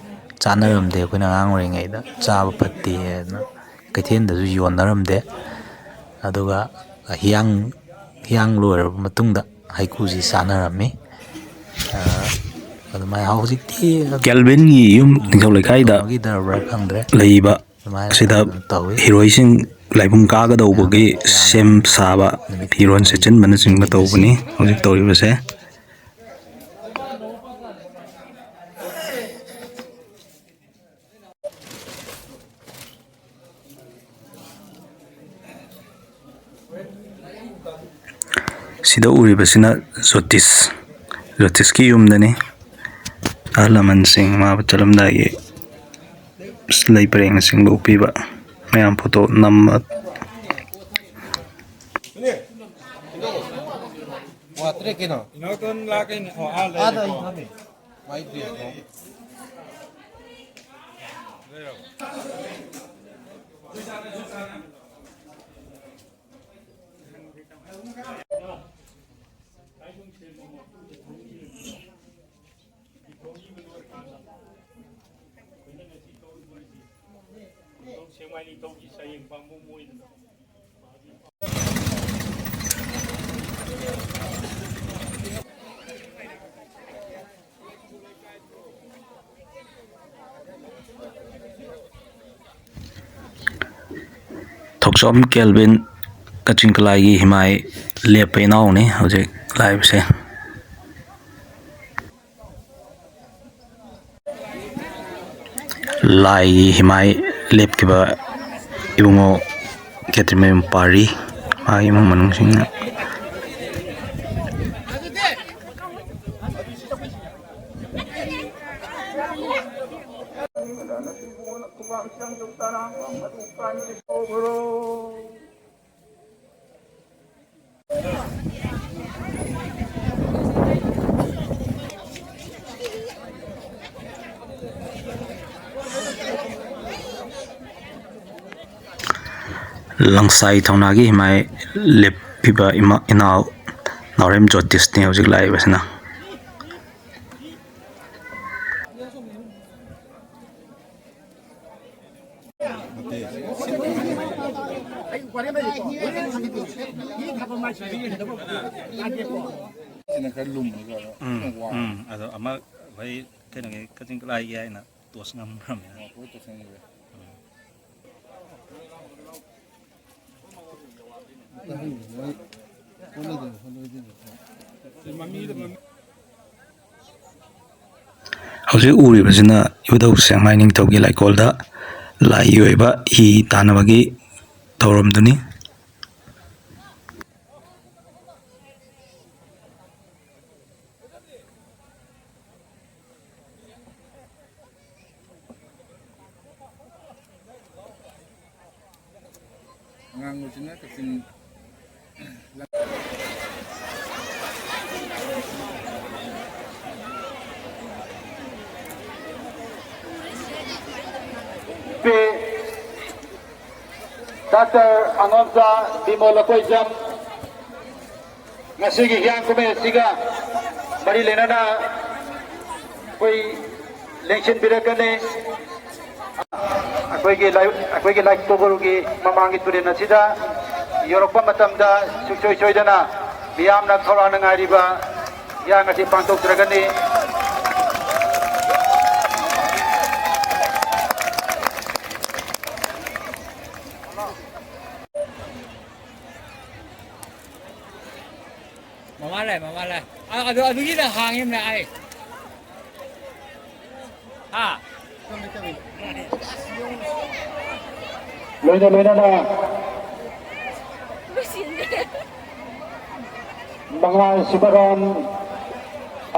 ꯆꯥꯅꯔꯝꯗꯦ꯫ ꯑꯩꯈꯣꯏꯅ ꯑꯉꯥꯡ ꯑꯣꯏꯔꯤꯉꯩꯗ ꯆꯥꯕ ꯐꯠꯇꯦ ꯍꯥꯏꯗꯅ ꯀꯩꯊꯦꯜꯗꯁꯨ ꯌꯣꯟꯅꯔꯝꯗꯦ꯫ ꯑꯗꯨꯒ ꯍꯤꯌꯥꯡ, ꯍꯤꯌꯥꯡ ꯂꯣꯏꯔꯕ ꯃꯇꯨꯡꯗ ꯍꯩꯀ꯭ꯔꯨꯁꯤ ꯆꯥꯅꯔꯝꯃꯤ꯫ ꯑ, ꯑꯗꯨꯃꯥꯏꯅ ꯍꯧꯖꯤꯛꯇꯤ ꯀꯦꯜꯚꯤꯟꯒꯤ ꯌꯨꯝ ꯅꯤꯡꯊꯧ ꯂꯩꯀꯥꯏꯗ ꯀꯩꯅꯣꯒꯤꯗꯕ꯭ꯔꯥ ꯈꯪꯗ꯭ꯔꯦ꯫ ꯂꯩꯕ ꯑꯗꯨꯃꯥꯏꯅ ꯑꯁꯤꯗ ꯑꯗꯨꯝ ꯇꯧꯋꯤ꯫ ꯍꯤꯔꯣꯏꯁꯤꯡ ꯂꯥꯏꯕꯨꯡ ꯀꯥꯒꯗꯧꯕꯒꯤ ꯁꯦꯝ ꯁꯥꯕ, ꯐꯤꯔꯣꯜ ꯁꯦꯠꯆꯤꯟꯕꯅꯆꯤꯡꯕ ꯇꯧꯕꯅꯤ ꯍꯧꯖꯤꯛ ꯇꯧꯔꯤꯕꯁꯦ꯫ ꯁꯤꯗ ꯎꯔꯤꯕꯁꯤꯅ ꯖꯣꯇꯤꯁ, ꯖꯣꯇꯤꯁꯀꯤ ꯌꯨꯝꯗꯅꯤ꯫ ꯑꯍꯜ ꯂꯃꯟꯁꯤꯡ ꯃꯥꯕꯨ ꯆꯠꯂꯝꯗꯥꯏꯒꯤ ꯂꯩ ꯄꯔꯦꯡꯅꯆꯤꯡꯕ ꯎꯞꯄꯤꯕ, ꯃꯌꯥꯝ ꯐꯣꯇꯣ ꯅꯝꯕ꯫ ꯋꯥꯇ꯭ꯔꯦ ꯀꯩꯅꯣ? ꯏꯅꯥꯎꯇꯣꯟ ꯂꯥꯛꯀꯦꯅꯦ꯫ ꯑꯣ, ꯑꯥ ꯂꯩꯔꯦꯀꯣ꯫ ꯃꯥꯏ ꯗ꯭ꯔꯦꯁꯇꯣ꯫ ꯊꯣꯛꯆꯣꯝ ꯀꯦꯜꯚꯤꯟ ꯀꯛꯆꯤꯡ ꯈꯨꯂꯥꯏꯒꯤ ꯍꯤꯃꯥꯏ ꯂꯦꯞꯄ ꯏꯅꯥꯎꯅꯤ ꯍꯧꯖꯤꯛ ꯂꯥꯛꯏꯕꯁꯦ꯫ ꯂꯥꯏꯒꯤ ꯍꯤꯃꯥꯏ ꯂꯦꯞꯈꯤꯕ ꯏꯕꯨꯡꯉꯣ ꯈꯦꯇ꯭ꯔꯤꯃꯌꯨꯝ ꯄꯥꯔꯤ, ꯃꯥꯒꯤ ꯏꯃꯨꯡ ꯃꯅꯨꯡꯁꯤꯡꯅ꯫ ꯂꯪꯁꯥꯏ ꯊꯧꯅꯥꯒꯤ ꯍꯤꯃꯥꯏ ꯂꯦꯞꯄꯤꯕ ꯏꯃꯥ, ꯏꯅꯥꯎ ꯅꯥꯎꯔꯦꯝ ꯖꯣꯇꯤꯁꯅꯤ ꯍꯧꯖꯤꯛ ꯂꯥꯛꯏꯕꯁꯤꯅ꯫ ꯁꯤꯅ ꯈꯔ ꯂꯨꯝꯃꯒ ꯎꯝ, ꯋꯥ꯫ ꯎꯝ, ꯑꯗꯣ ꯑꯃ ꯑꯩ ꯀꯩꯅꯣꯒꯤ ꯀꯛꯆꯤꯡ ꯈꯨꯠꯂꯥꯏꯒꯤ ꯍꯥꯏꯅ ꯇꯣꯁ ꯉꯝꯈ꯭ꯔꯕꯅꯤꯅ꯫ ꯍꯧꯖꯤꯛ ꯎꯔꯤꯕꯁꯤꯅ ꯏꯕꯨꯙꯧ ꯁꯦꯡꯃꯥꯏ ꯅꯤꯡꯊꯧꯒꯤ ꯂꯥꯏꯀꯣꯜꯗ ꯂꯥꯏꯒꯤ ꯑꯣꯏꯕ ꯍꯤ ꯇꯥꯟꯅꯕꯒꯤ ꯊꯧꯔꯝꯗꯨꯅꯤ꯫ ꯑꯉꯥꯡꯕꯁꯤꯅ ꯀꯛꯆꯤꯡ꯫ ꯄꯤ ꯗꯥꯛꯇꯔ ꯑꯉꯣꯝꯆꯥ ꯕꯤꯃꯣꯜ ꯂꯀꯣꯏꯖꯝ꯫ ꯉꯁꯤꯒꯤ ꯍꯤꯌꯥꯡ ꯀꯨꯝꯍꯩ ꯑꯁꯤꯒ ꯃꯔꯤ ꯂꯩꯅꯅ ꯑꯩꯈꯣꯏ ꯂꯦꯡꯁꯤꯟꯕꯤꯔꯛꯀꯅꯤ꯫ ꯑꯩꯈꯣꯏꯒꯤ ꯂꯥꯏ-, ꯑꯩꯈꯣꯏꯒꯤ ꯂꯥꯏꯀꯣꯕꯨꯔꯨꯒꯤ ꯃꯃꯥꯡꯒꯤ ꯇꯨꯔꯦꯜ ꯑꯁꯤꯗ ꯌꯧꯔꯛꯄ ꯃꯇꯝꯗ ꯁꯨꯡꯁꯣꯏ ꯁꯣꯏꯗꯅ ꯃꯤꯌꯥꯝꯅ ꯈꯧꯔꯥꯡꯅ ꯉꯥꯏꯔꯤꯕ ꯍꯤꯌꯥꯡ ꯑꯁꯤ ꯄꯥꯡꯊꯣꯛꯆꯔꯒꯅꯤ꯫ ꯃꯃꯥ ꯂꯥꯏ, ꯃꯃꯥ ꯂꯥꯏ꯫ ꯑ-, ꯑꯗꯨ, ꯑꯗꯨꯒꯤꯗ ꯍꯥꯡꯉꯤꯕꯅꯦ ꯑꯩ꯫ ꯍꯥ? ꯂꯣꯏꯅ ꯂꯣꯏꯅꯅ ꯃꯉꯥ ꯁꯨꯕ ꯔꯥꯎꯟ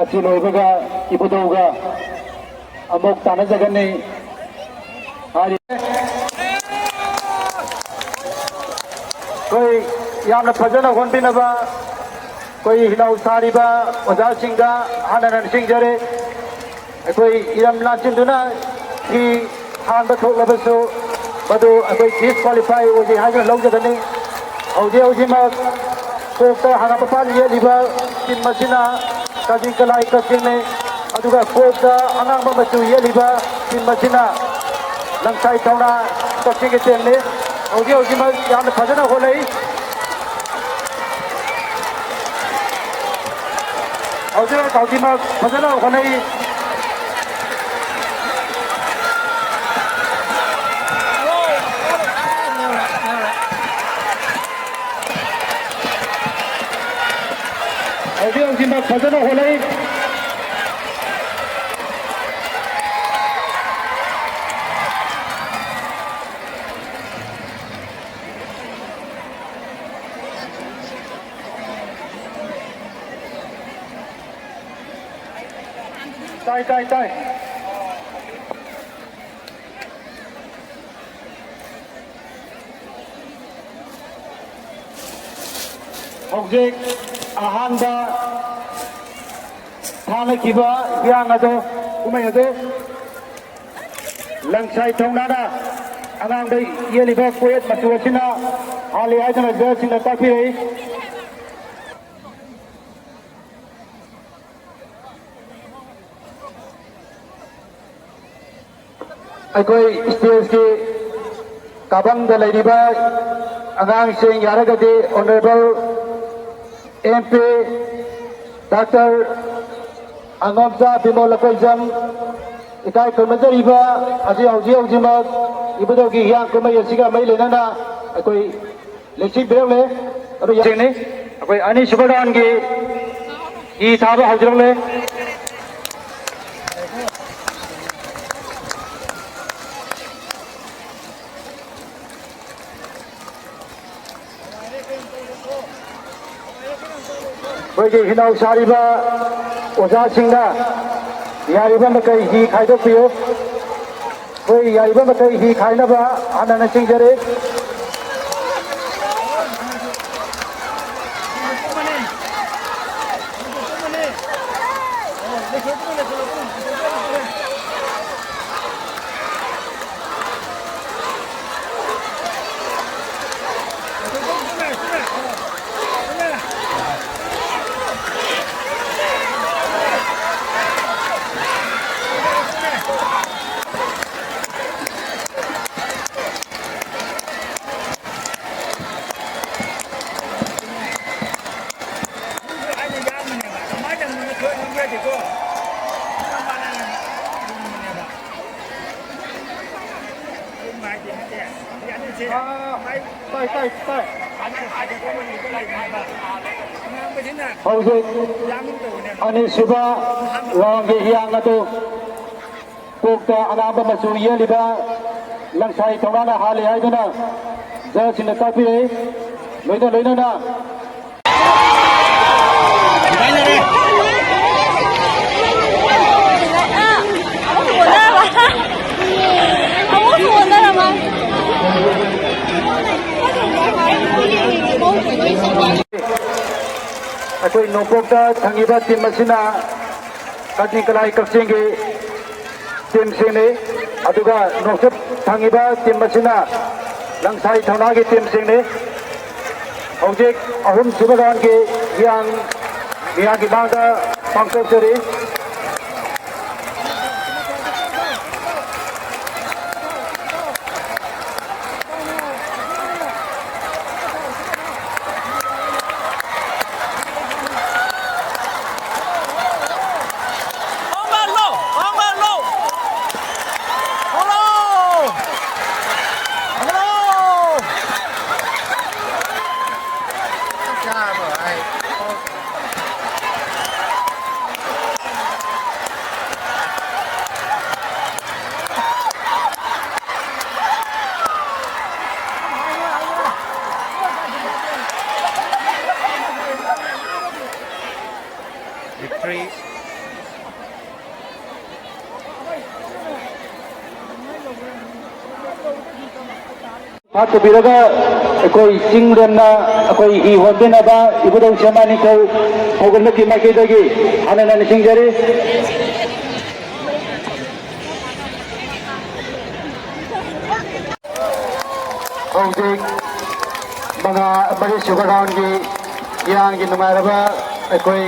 ꯑꯁꯤ ꯂꯣꯏꯕꯒ ꯏꯕꯨꯙꯧꯒ ꯑꯃꯨꯛ ꯇꯥꯟꯅꯖꯒꯅꯤ꯫ ꯍꯥꯏꯔꯤ-, ꯑꯩꯈꯣꯏ ꯌꯥꯝꯅ ꯐꯖꯅ ꯍꯣꯟꯕꯤꯅꯕ ꯑꯩꯈꯣꯏ ꯍꯤꯂꯥꯎ ꯁꯥꯔꯤꯕ ꯑꯣꯖꯥꯁꯤꯡꯗ ꯍꯥꯟꯅ ꯅꯤꯡꯁꯤꯡꯖꯔꯤ꯫ ꯑꯩꯈꯣꯏ ꯏꯔꯝ ꯂꯥꯟꯁꯤꯟꯗꯨꯅ ꯐꯤ ꯍꯥꯟꯕ ꯊꯣꯛꯂꯕꯁꯨ ꯃꯗꯨ ꯑꯩꯈꯣꯏ ꯗꯤꯁꯀ꯭ꯋꯥꯂꯤꯐꯥꯏ ꯑꯣꯏꯖꯩ ꯍꯥꯏꯗꯨꯅ ꯂꯧꯖꯒꯅꯤ꯫ ꯍꯧꯖꯤꯛ ꯍꯧꯖꯤꯛꯃꯛ ꯀꯣꯛꯇ ꯍꯪꯒꯥꯝ ꯃꯄꯥꯟ ꯌꯦꯠꯂꯤꯕ ꯇꯤꯝ ꯑꯁꯤꯅ ꯀꯛꯆꯤꯡ ꯀꯂꯥꯏ ꯀꯛꯆꯤꯡꯅꯤ꯫ ꯑꯗꯨꯒ ꯀꯣꯛꯇ ꯑꯉꯥꯡꯕ ꯃꯆꯨ ꯌꯦꯠꯂꯤꯕ ꯇꯤꯝ ꯑꯁꯤꯅ ꯂꯪꯁꯥꯏ ꯊꯧꯅꯥ ꯀꯛꯆꯤꯡꯒꯤ ꯇꯤꯝꯅꯤ꯫ ꯍꯧꯖꯤꯛ ꯍꯧꯖꯤꯛꯃꯛ ꯌꯥꯝꯅ ꯐꯖꯅ ꯍꯣꯠꯅꯩ꯫ ꯍꯧꯖꯤꯛ ꯍꯧꯖꯤꯛꯃꯛ ꯐꯖꯅ ꯍꯣꯠꯅꯩ꯫ ꯐꯖꯅ ꯍꯣꯠꯅꯩ꯫ ꯇꯥꯏ, ꯇꯥꯏ, ꯇꯥꯏ꯫ ꯍꯧꯖꯤꯛ ꯑꯍꯥꯟꯕ ꯊꯥꯅꯈꯤꯕ ꯍꯤꯌꯥꯡ ꯑꯗꯨ, ꯀꯨꯝꯍꯩ ꯑꯗꯨ ꯂꯪꯁꯥꯏ ꯊꯧꯅꯥꯅ ꯑꯉꯥꯡꯗ ꯌꯦꯜꯂꯤꯕ ꯀꯣꯌꯦꯠ ꯃꯆꯨ ꯑꯁꯤꯅ ꯍꯥꯜꯂꯤ ꯍꯥꯏꯗꯨꯅ ꯖꯖꯁꯤꯡꯅ ꯇꯥꯛꯄꯤꯔꯛꯏ꯫ ꯑꯩꯈꯣꯏ ꯁ꯭ꯇꯦꯖꯀꯤ ꯀꯥꯕꯝꯗ ꯂꯩꯔꯤꯕ ꯑꯉꯥꯡꯁꯤꯡ ꯌꯥꯔꯒꯗꯤ Honourable M P Doctor ꯑꯉꯣꯝꯆꯥ Bimol ꯂꯀꯣꯏꯖꯝ ꯏꯀꯥꯏ ꯈꯨꯝꯅꯖꯔꯤꯕ ꯑꯁꯤ ꯍꯧꯖꯤꯛ ꯍꯧꯖꯤꯛꯃꯛ ꯏꯕꯨꯙꯧꯒꯤ ꯍꯤꯌꯥꯡ ꯀꯨꯝꯍꯩ ꯑꯁꯤꯒ ꯃꯔꯤ ꯂꯩꯅꯅ ꯑꯩꯈꯣꯏ ꯂꯦꯡꯁꯤꯟꯕꯤꯔꯛꯂꯦ꯫ ꯑꯗꯨ ꯌꯥ- ꯍꯧꯖꯤꯛꯅꯤ ꯑꯩꯈꯣꯏ ꯑꯅꯤꯁꯨꯕ roundꯒꯤ ꯍꯤ ꯊꯥꯕ ꯍꯧꯖꯔꯛꯂꯦ꯫ ꯑꯩꯈꯣꯏꯒꯤ ꯍꯤꯅꯥꯎ ꯁꯥꯔꯤꯕ ꯑꯣꯖꯥꯁꯤꯡꯅ ꯌꯥꯔꯤꯕ ꯃꯈꯩ ꯍꯤ ꯈꯥꯏꯗꯣꯛꯄꯤꯌꯨ꯫ ꯑꯩꯈꯣꯏ ꯌꯥꯔꯤꯕ ꯃꯈꯩ ꯍꯤ ꯈꯥꯏꯅꯕ ꯍꯥꯟꯅ ꯅꯤꯡꯁꯤꯡꯖꯔꯤ꯫ ꯍꯧꯖꯤꯛ ꯑꯅꯤꯁꯨꯕ ꯔꯥꯎꯟꯒꯤ ꯍꯤꯌꯥꯡ ꯑꯗꯨ ꯀꯣꯛꯇ ꯑꯉꯥꯡꯕ ꯃꯆꯨ ꯌꯦꯜꯂꯤꯕ ꯂꯪꯁꯥꯏ ꯊꯧꯅꯥꯅ ꯍꯥꯜꯂꯤ ꯍꯥꯏꯗꯨꯅ ꯖꯖꯁꯤꯡꯅ ꯇꯥꯛꯄꯤꯔꯛꯏ꯫ ꯂꯣꯏꯅ ꯂꯣꯏꯅꯅ ꯑꯩꯈꯣꯏ ꯅꯣꯡꯄꯣꯛꯇ ꯊꯪꯉꯤꯕ ꯇꯤꯝ ꯑꯁꯤꯅ ꯀꯛꯆꯤꯡ ꯀꯂꯥꯏ ꯀꯛꯆꯤꯡꯒꯤ ꯇꯤꯝꯁꯤꯡꯅꯤ꯫ ꯑꯗꯨꯒ ꯅꯣꯡꯆꯨꯞ ꯊꯪꯉꯤꯕ ꯇꯤꯝ ꯑꯁꯤꯅ ꯂꯪꯁꯥꯏ ꯊꯧꯅꯥꯒꯤ ꯇꯤꯝꯁꯤꯡꯅꯤ꯫ ꯍꯧꯖꯤꯛ ꯑꯍꯨꯝꯁꯨꯕ ꯔꯥꯎꯟꯒꯤ ꯍꯤꯌꯥꯡ ꯃꯤꯌꯥꯝꯒꯤ ꯃꯥꯡꯗ ꯄꯥꯡꯊꯣꯛꯆꯔꯤ꯫ Victory. ꯍꯥꯞꯆꯕꯤꯔꯒ ꯑꯩꯈꯣꯏ ꯆꯤꯡ ꯂꯦꯝꯅ ꯑꯩꯈꯣꯏ ꯍꯤ ꯍꯣꯟꯕꯤꯅꯕ ꯏꯕꯨꯙꯧ ꯁꯦꯝꯕꯥ ꯅꯤꯡꯊꯧ ꯍꯧꯒꯠꯂꯛꯀꯤ ꯃꯥꯏꯀꯩꯗꯒꯤ ꯍꯥꯟꯅꯅ ꯅꯤꯡꯁꯤꯡꯖꯔꯤ꯫ ꯍꯧꯖꯤꯛ ꯃꯉꯥ, ꯃꯔꯤꯁꯨꯕ ꯔꯥꯎꯟꯒꯤ ꯏꯔꯥꯡꯒꯤ ꯅꯨꯡꯉꯥꯏꯔꯕ ꯑꯩꯈꯣꯏ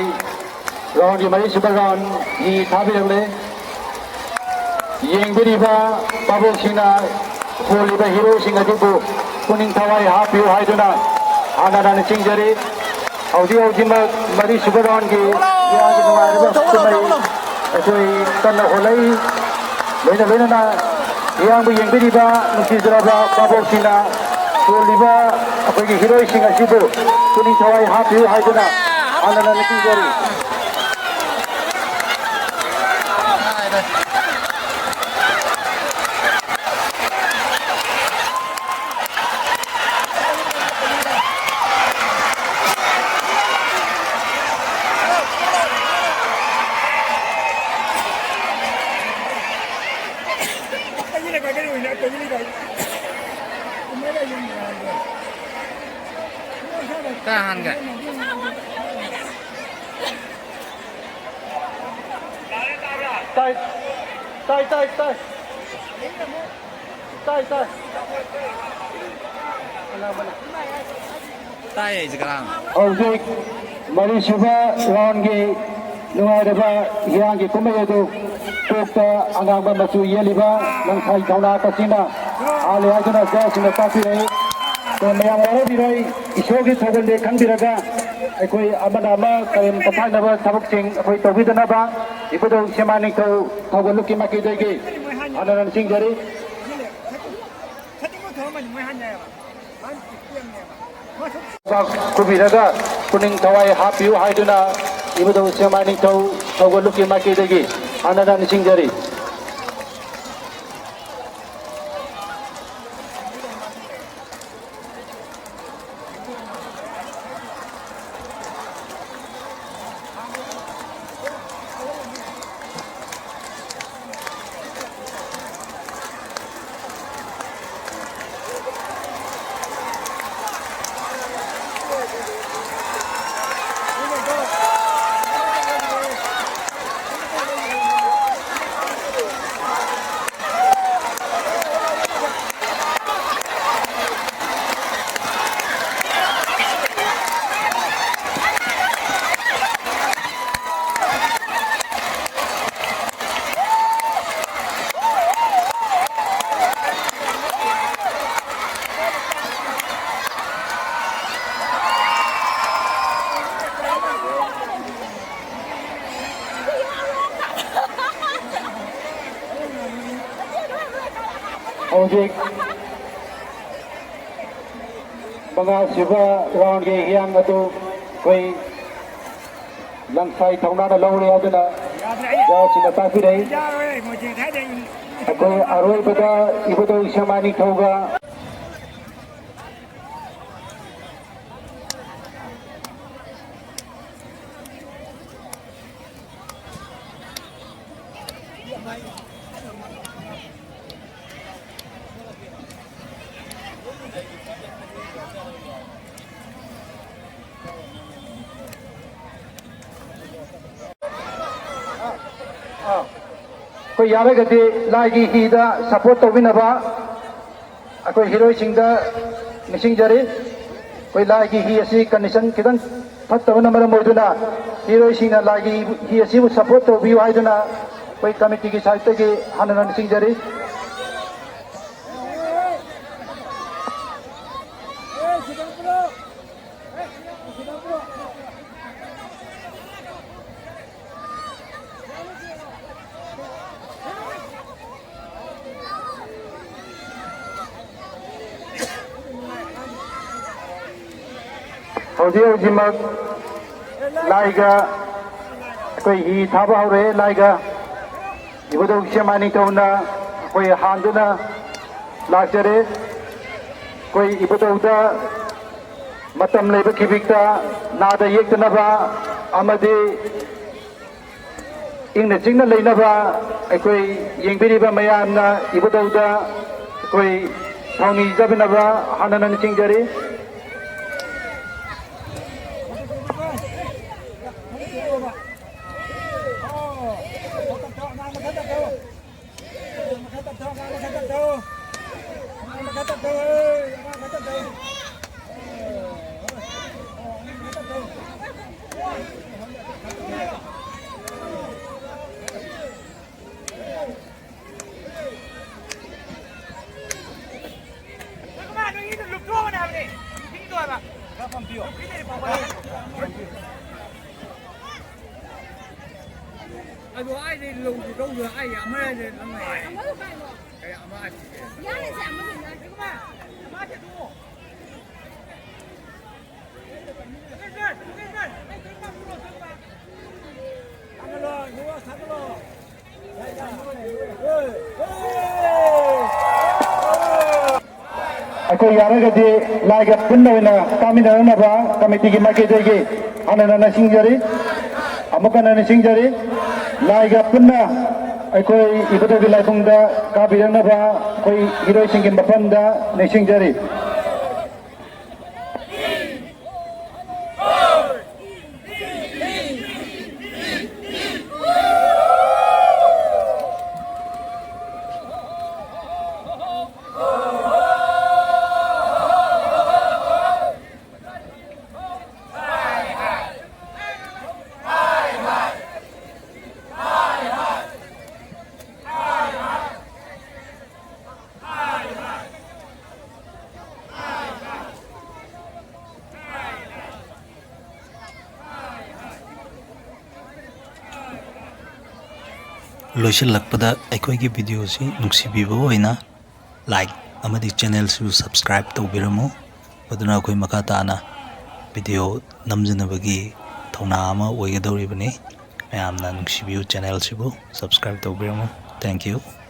ꯔꯥꯎꯟꯒꯤ ꯃꯔꯤꯁꯨꯕ ꯔꯥꯎꯟ ꯍꯤ ꯊꯥꯕꯤꯔꯛꯂꯦ꯫ ꯌꯦꯡꯕꯤꯔꯤꯕ ꯚꯥꯕꯣꯛꯁꯤꯡꯅ ꯍꯣꯜꯂꯤꯕ ꯍꯤꯔꯣꯁꯤꯡ ꯑꯗꯨꯕꯨ ꯄꯨꯛꯅꯤꯡ ꯊꯋꯥꯏ ꯍꯥꯞꯄꯤꯌꯨ ꯍꯥꯏꯗꯨꯅ ꯍꯥꯟꯅꯅ ꯅꯤꯡꯁꯤꯡꯖꯔꯤ꯫ ꯍꯧꯖꯤꯛ ꯍꯧꯖꯤꯛꯃꯛ ꯃꯔꯤꯁꯨꯕ ꯔꯥꯎꯟꯒꯤ ꯏꯔꯥꯡꯒꯤ ꯅꯨꯡꯉꯥꯏꯔꯕ ꯀꯨꯝꯍꯩ ꯑꯩꯈꯣꯏ ꯀꯟꯅ ꯍꯣꯠꯅꯩ꯫ ꯂꯣꯏꯅ ꯂꯣꯏꯅꯅ ꯏꯔꯥꯡꯕꯨ ꯌꯦꯡꯕꯤꯔꯤꯕ ꯅꯨꯡꯁꯤꯖꯔꯕ ꯚꯥꯕꯣꯛꯁꯤꯡꯅ ꯆꯣꯜꯂꯤꯕ ꯑꯩꯈꯣꯏꯒꯤ ꯍꯤꯔꯣꯏꯁꯤꯡ ꯑꯁꯤꯕꯨ ꯄꯨꯛꯅꯤꯡ ꯊꯋꯥꯏ ꯍꯥꯞꯄꯤꯌꯨ ꯍꯥꯏꯗꯨꯅ ꯍꯥꯟꯅ ꯅꯤꯡꯁꯤꯡꯖꯔꯤ꯫ ꯀꯥꯏ ꯍꯥꯟꯒꯦ? ꯇꯥꯏ, ꯇꯥꯏ, ꯇꯥꯏ, ꯇꯥꯏ꯫ ꯇꯥꯏ, ꯇꯥꯏ꯫ ꯇꯥꯏ, ꯑꯩꯁꯦ ꯀꯅꯥꯅꯣ? ꯍꯧꯖꯤꯛ ꯃꯔꯤꯁꯨꯕ ꯔꯥꯎꯟꯒꯤ ꯅꯨꯡꯉꯥꯏꯔꯕ ꯍꯤꯌꯥꯡꯒꯤ ꯀꯨꯝꯍꯩ ꯑꯗꯨ ꯀꯣꯛꯇ ꯑꯉꯥꯡꯕ ꯃꯆꯨ ꯌꯦꯜꯂꯤꯕ ꯂꯪꯈꯥꯏ ꯊꯧꯅꯥ ꯀꯛꯆꯤꯡꯅ ꯍꯥꯜꯂꯦ ꯍꯥꯏꯗꯨꯅ ꯖꯖꯁꯤꯡꯅ ꯇꯥꯛꯄꯤꯔꯛꯏ꯫ ꯑꯗꯣ ꯃꯌꯥꯝ ꯋꯥꯔꯧꯕꯤꯔꯣꯏ, ꯏꯁꯣꯔꯒꯤ ꯊꯧꯒꯜꯅꯦ ꯈꯟꯕꯤꯔꯒ ꯑꯩꯈꯣꯏ ꯑꯃꯅ ꯑꯃ ꯀꯔꯦꯝ ꯀꯊꯥꯏꯅꯕ ꯊꯕꯛꯁꯤꯡ ꯑꯩꯈꯣꯏ ꯇꯧꯕꯤꯗꯅꯕ ꯏꯕꯨꯙꯧ ꯁꯦꯃꯥ ꯅꯤꯡꯊꯧ ꯊꯧꯒꯜ ꯂꯨꯞꯀꯤ ꯃꯥꯏꯀꯩꯗꯒꯤ ꯍꯥꯟꯅ ꯅꯤꯡꯁꯤꯡꯖꯔꯤ꯫ ꯈꯨꯕꯤꯔꯒ ꯄꯨꯛꯅꯤꯡ ꯊꯋꯥꯏ ꯍꯥꯞꯄꯤꯌꯨ ꯍꯥꯏꯗꯨꯅ ꯏꯕꯨꯙꯧ ꯁꯦꯃꯥ ꯅꯤꯡꯊꯧ ꯊꯧꯒꯜ ꯂꯨꯞꯀꯤ ꯃꯥꯏꯀꯩꯗꯒꯤ ꯍꯥꯟꯅ ꯅꯤꯡꯁꯤꯡꯖꯔꯤ꯫ ꯍꯧꯖꯤꯛ ꯃꯉꯥꯁꯨꯕ ꯔꯥꯎꯟꯒꯤ ꯍꯤꯌꯥꯡ ꯑꯗꯨ ꯑꯩꯈꯣꯏ ꯂꯪꯁꯥꯏ ꯊꯧꯅꯥꯅ ꯂꯧꯔꯦ ꯍꯥꯏꯗꯨꯅ ꯖꯖꯁꯤꯡꯅ ꯇꯥꯛꯄꯤꯔꯛꯏ꯫ ꯑꯩꯈꯣꯏ ꯑꯔꯣꯏꯕꯗ ꯏꯕꯨꯙꯧ ꯏꯁꯩꯃꯥ ꯅꯤꯡꯊꯧꯒ ꯑꯩꯈꯣꯏ ꯌꯥꯔꯒꯗꯤ ꯂꯥꯏꯒꯤ ꯍꯤꯗ ꯁꯄꯣꯔꯠ ꯇꯧꯕꯤꯅꯕ ꯑꯩꯈꯣꯏ ꯍꯤꯔꯣꯏꯁꯤꯡꯗ ꯅꯤꯡꯁꯤꯡꯖꯔꯤ꯫ ꯑꯩꯈꯣꯏ ꯂꯥꯏꯒꯤ ꯍꯤ ꯑꯁꯤ ꯀꯟꯗꯤꯁꯟ ꯈꯤꯇꯪ ꯐꯠꯇꯕꯅ ꯃꯔꯝ ꯑꯣꯏꯗꯨꯅ ꯍꯤꯔꯣꯏꯁꯤꯡꯅ ꯂꯥꯏꯒꯤ ꯍꯤ ꯑꯁꯤꯕꯨ ꯁꯄꯣꯔꯠ ꯇꯧꯕꯤꯌꯨ ꯍꯥꯏꯗꯨꯅ ꯑꯩꯈꯣꯏ ꯀꯃꯤꯇꯤꯒꯤ ꯁꯥꯏꯠꯇꯒꯤ ꯍꯟꯅ ꯍꯟꯅ ꯅꯤꯡꯁꯤꯡꯖꯔꯤ꯫ ꯍꯧꯖꯤꯛ ꯍꯧꯖꯤꯛꯃꯛ ꯂꯥꯏꯒ ꯑꯩꯈꯣꯏ ꯍꯤ ꯊꯥꯕ ꯍꯧꯔꯛꯑꯦ꯫ ꯂꯥꯏꯒ ꯏꯕꯨꯙꯧ ꯏꯁꯩꯃꯥ ꯅꯤꯡꯊꯧꯅ ꯑꯩꯈꯣꯏ ꯍꯥꯟꯗꯨꯅ ꯂꯥꯛꯆꯔꯦ꯫ ꯑꯩꯈꯣꯏ ꯏꯕꯨꯙꯧꯗ ꯃꯇꯝ ꯂꯩꯕ ꯈꯤꯕꯤꯛꯇ ꯅꯥꯗ ꯌꯦꯛꯇꯅꯕ ꯑꯃꯗꯤ ꯏꯪꯅ ꯆꯤꯛꯅ ꯂꯩꯅꯕ ꯑꯩꯈꯣꯏ ꯌꯦꯡꯕꯤꯔꯤꯕ ꯃꯌꯥꯝꯅ ꯏꯕꯨꯙꯧꯗ ꯑꯩꯈꯣꯏ ꯊꯧꯅꯤꯖꯕꯤꯅꯕ ꯍꯥꯟꯅꯅ ꯅꯤꯡꯁꯤꯡꯖꯔꯤ꯫ ꯑꯗꯣ ꯑꯩꯗꯤ ꯂꯧꯗꯤ ꯂꯧꯗꯣꯏ ꯑꯩ ꯑꯃ ꯂꯩꯔꯦ ꯅꯪ ꯂꯩꯔꯦ꯫ ꯀꯩ ꯑꯃ ꯑꯁꯤꯁꯦ꯫ ꯌꯥꯔꯦꯁꯦ ꯑꯃꯗꯨꯅ꯫ ꯌꯥꯔꯒꯗꯤ ꯂꯥꯏꯒ ꯄꯨꯟꯅ ꯑꯣꯏꯅ ꯀꯥꯃꯤꯟꯅꯅꯕ ꯀꯃꯤꯇꯤꯒꯤ ꯃꯥꯏꯀꯩꯗꯒꯤ ꯍꯟꯅ ꯍꯟꯅ ꯅꯤꯡꯁꯤꯡꯖꯔꯤ꯫ ꯑꯃꯨꯛ ꯍꯟꯅ ꯅꯤꯡꯁꯤꯡꯖꯔꯤ꯫ ꯂꯥꯏꯒ ꯄꯨꯟꯅ ꯑꯩꯈꯣꯏ ꯏꯕꯨꯙꯧꯒꯤ ꯂꯥꯏꯕꯨꯡꯗ ꯀꯥꯕꯤꯔꯛꯅꯕ ꯑꯩꯈꯣꯏ ꯏꯔꯣꯏꯁꯤꯡꯒꯤ ꯃꯐꯝꯗ ꯅꯤꯡꯁꯤꯡꯖꯔꯤ꯫ ꯂꯣꯏꯁꯤꯜꯂꯛꯄꯗ ꯑꯩꯈꯣꯏꯒꯤ ꯚꯤꯗꯤꯑꯣꯁꯤ ꯅꯨꯡꯁꯤꯕꯤꯕ ꯑꯣꯏꯅ like ꯑꯃꯗꯤ channelꯁꯨ subscribe ꯇꯧꯕꯤꯔꯝꯃꯨ꯫ ꯃꯗꯨꯅ ꯑꯩꯈꯣꯏ ꯃꯈꯥ ꯇꯥꯅ ꯚꯤꯗꯤꯑꯣ ꯅꯝꯖꯅꯕꯒꯤ ꯊꯧꯅꯥ ꯑꯃ ꯑꯣꯏꯒꯗꯧꯔꯤꯕꯅꯤ꯫ ꯃꯌꯥꯝꯅ ꯅꯨꯡꯁꯤꯕꯤꯌꯨ, channelꯁꯤꯕꯨ subscribe ꯇꯧꯕꯤꯔꯝꯃꯨ꯫ Thank you꯫